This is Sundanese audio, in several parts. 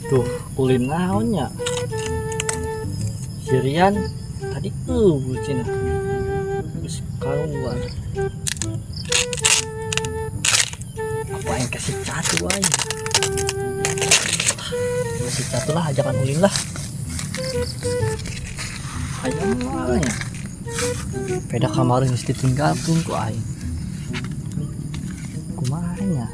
Tuh, ulin naon nya? Si Rian tadi eueuh cenah. Geus kaluar. Apa yang kasih catu aing? Kasih catu lah, ajakan ulin lah. Ayo ya. Peda kemarin geus ditinggalkeun ku aing. Kumaha nya?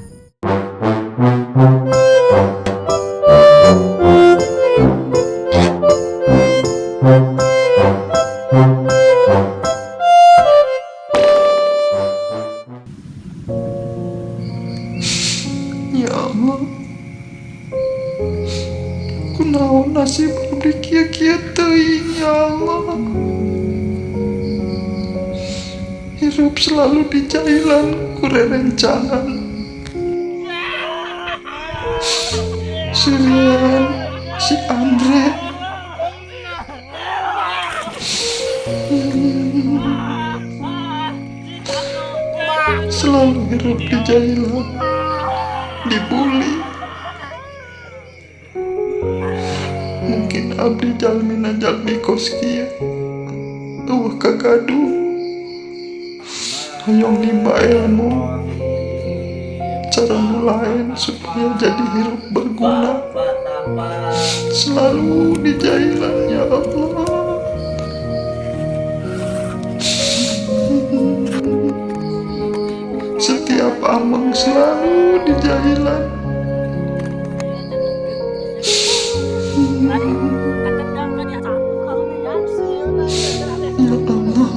Ya Allah, kunaon nasib abdi kieu-kieu teuing ya Allah. Hirup selalu dijailan ku rerencangan. Si Rian, si Andre, selalu hirup dijailan, dibully. Mungkin abdi jalmina jalmi kos kieu. Eueuh kagaduh. Hoyong nimba ilmu cara nu lain supaya jadi hirup berguna. Selalu dijailan ya Allah. Setiap ameng selalu dijailan. Ya Allah,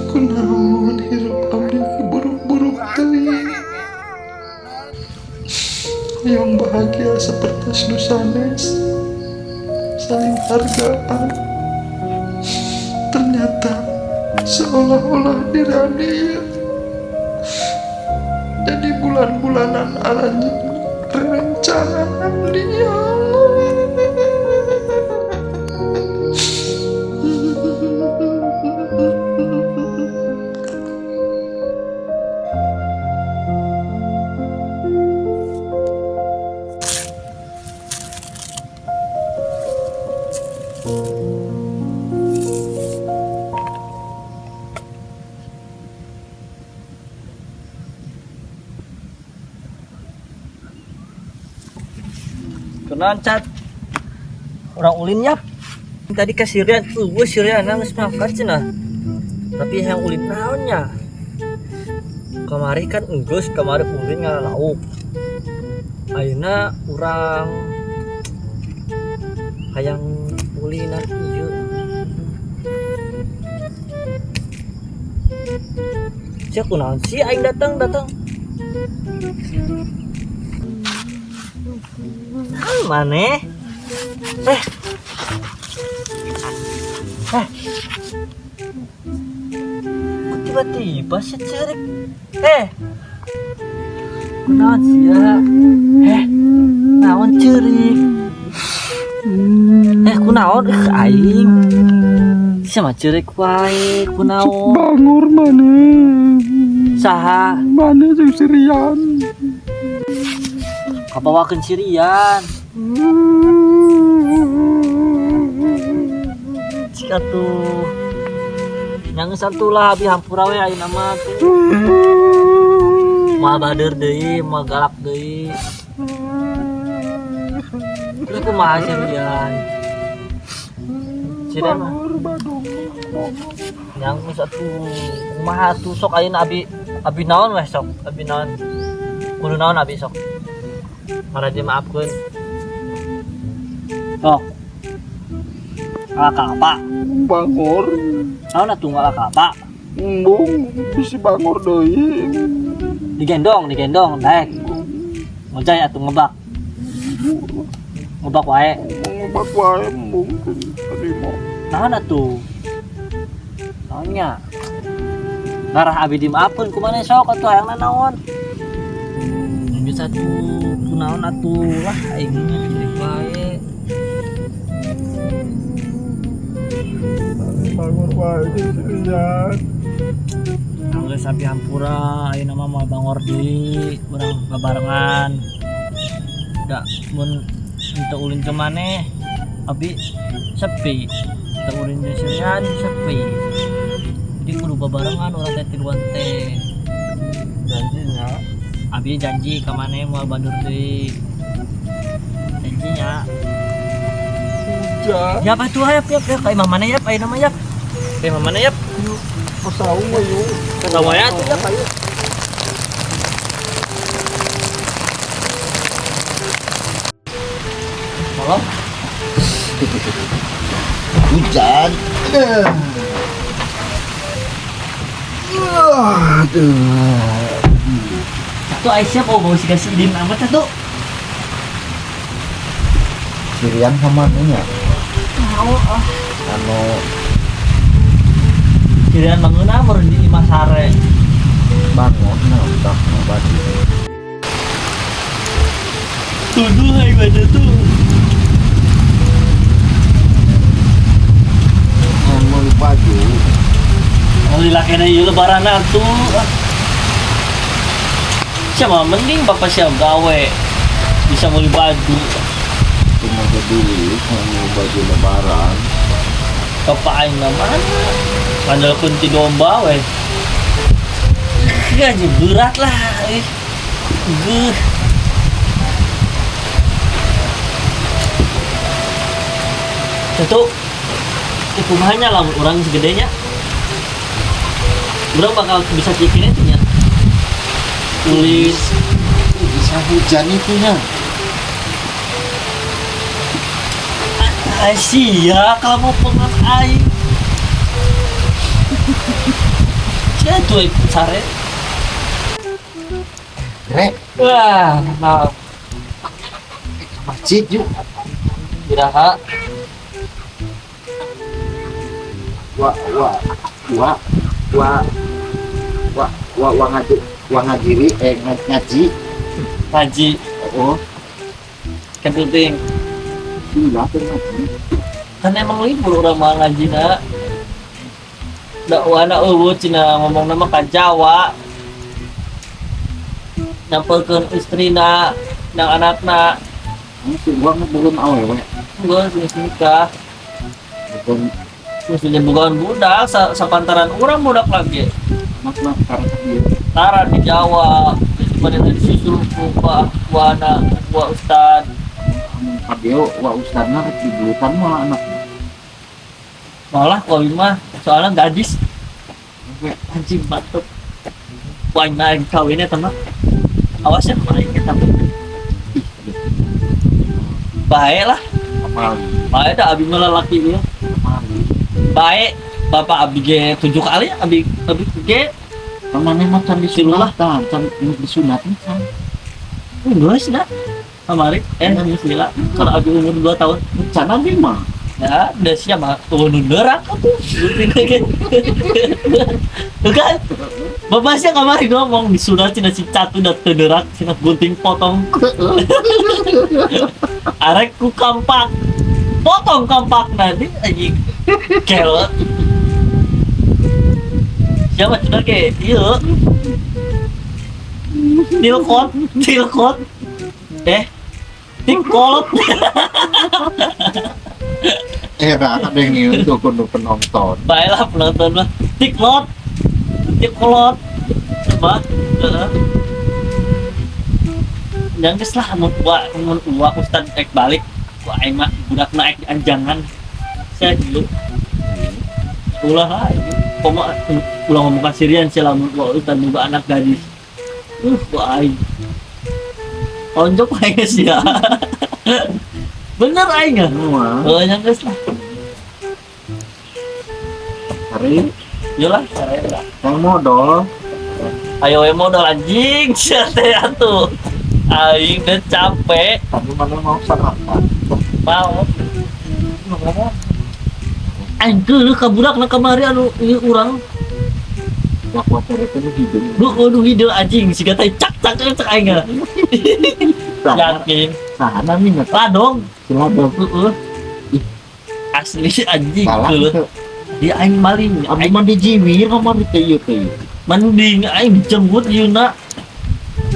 kunaon hirup abdi keburuk-buruk teuing. Hoyong bahagia seperti nu sanes, saling hargaan. Ternyata seolah-olah diri abdi ieu jadi bulan-bulanan aranjeun rerencangan abdi ya Allah. Kunaon cat? Urang ulin yap. Tadi ka si Rian, eueuh si Rian geus makan cenah. Tapi yang ulin naon nya? Kamari kan enggeus, kamari ulin ngala lauk. Ayeuna urang hayang ulinan ieu. Sia kunaon sih aing datang datang. Ah, maneh? Eh. Eh. Kok tiba-tiba sih cerik? Eh. Kunaon sia? Eh. Naon cerik? Eh, kunaon? Eh, aing. Sia mah cerik wae, kunaon? Bangor maneh. Saha? Maneh jeung si Rian. Kabawakeun si Rian. Cik atuh. Nyangeus atuh lah abi hampura we ayeuna mah tuh. Moal bader deui, moal galak deui. Terus kumaha si Rian? Si Rian mah Bangor badung. Nyangeus atuh. Kumaha atuh sok ayeuna abi abi naon weh sok? Abi naon? Kudu naon abi sok? Maraji maafkeun. Sok. Ngalah ka apa? Bangor. Naon atuh ngalah ka apa? Embung bisi bangor deui. Digendong, digendong, daek. Ngojay atuh ngebak. Ngebak wae. Ngebak wae embung tadi mah. Naon atuh? Naon nya? Ngarah abi dimaafkeun ku maneh sok atuh hayangna naon? Geus atuh kunaon atuh lah aing mah cerik wae. Bangor wae jeung si Rian. Geus sampai hampura ayeuna mah moal bangor deui, urang babarengan. Da mun henteu ulin ke maneh abi sepi. Teu ulin jeung si Rian sepi. Jadi kudu babarengan urang teh tiluan teh. Janjinya. Abi janji ka maneh moal bandur deui. Janjinya. Hujan. Yap atuh yap yap yap ka imah mana yap ayeuna mah yap. Ka imah mana yap? Ka saung yuk. Ka saung aya atuh yap ayo. Tolong. Hujan. Aduh. Tuh Aisyah oh mau sih kasih idin amat tuh. Si Rian sama nya. Mau ah. Anu Si Rian mangeuna meureun di imah sare. Bangun nah udah baju. Tuduh ai baca tuh. Mau baju. Oh lilakena ieu lebaran atuh. Siapa mending bapak siap gawe bisa beli baju. Cuma duit mau baju lebaran. Bapak aing mah mana? Ngandalkeun ti domba we. Gaji berat lah. Ih. Geuh. Tentu kumahanya lamun urang segedenya. Urang bakal bisa cikin itu nya. Tulis Bisa hujan itu nya. Asia kamu pengen aing. Sia tuh ikut sare. Rek, Wah, nah, masjid yuk. Iraha. Wa wa wa wa wa wa wa ngaji wa ngajiri ngaji. Ngaji. Oh, Kan penting. Iya tuh ngaji. Kan emang libur urang mah ngaji na. Da wana eueuh cenah ngomong nama ka Jawa. Nyampelkeun istrina, nang anakna. Ini si uang belum awewe. Geus geus nikah. Bukan Geus bogaan budak sapantaran urang budak lagi. Anak karena dia. Tara di Jawa, terus mana tadi disusul ku Pak Wana, ku Ustad. Amun kadeo wa ustadna rek digelutan mah anak. Malah ku abi mah soalnya gadis. Oke. Anjing mantep. Wah, mah kawinnya teman. Awas ya main kita. Baik lah. Apa? Baik dah abi mah lalaki ieu. Apa? Baik, bapak abi ge 7 kali, abi abi ge Temannya mah can Silulah. disunatan, can disunat can. Geus dah. Kamari geus lila. Kalau abi umur 2 tahun. Can abi mah. Ya, udah siap mah. Tuh nu nerak atuh. Tuh kan? Bapak sih kamari ngomong disunat cenah si catu da teu neurak cenah gunting potong. Arek ku kampak. Potong kampak nanti anjing. Kelot. Siapa cenah ge? Ieu. Tilkot, tilkot. Tikolot. Nah, ada yang ngilin tuh kudu penonton. Baiklah penonton lah. Tiklot. Tikolot. Coba. Heeh. Yang geus lah mun ua ustad ek balik ku aing mah budak naik di anjangan. Saya dulu. Ulah lah ini. Komo ulah ngomong ka Sirian sia lamun ua ustad boga anak gadis. Ku aing. Onjok aing sia. Bener aing ah. Semua. Oh, yang geus lah. Hari Yolah, sare lah. yang modal. Ayo we modal anjing sia teh atuh. Aing udah capek. Tapi mana mau sarapan? Mau. Aing geuleuh ka budak na kamari anu ieu urang. Dak wacara teh nu hideung. Nu nu hideung anjing siga teh cak cak cak aing ah. Yakin. Saha nami nya? Ladong. Si Ladong. Heeh. Ih. Asli anjing Salah geuleuh. teu. Di aing maling. Abdi Aing mah dijiwir kamari teh ieu teh. Mending aing dijenggut ieu na.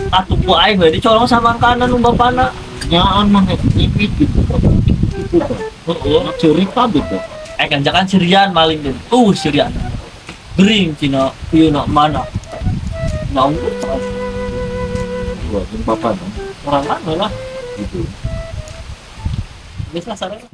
Atuh ku aing we dicolong samangkana nu bapana. Nyaan mah nyipit gitu. Gitu teh. Heeh. Ceurik kabeh teh. Aing kanjakan si Rian maling deh. Si Rian. Gering cina, ieu na mana? Naung Wah, jeung bapana orang mana lah. Gitu. Geus lah, sareng.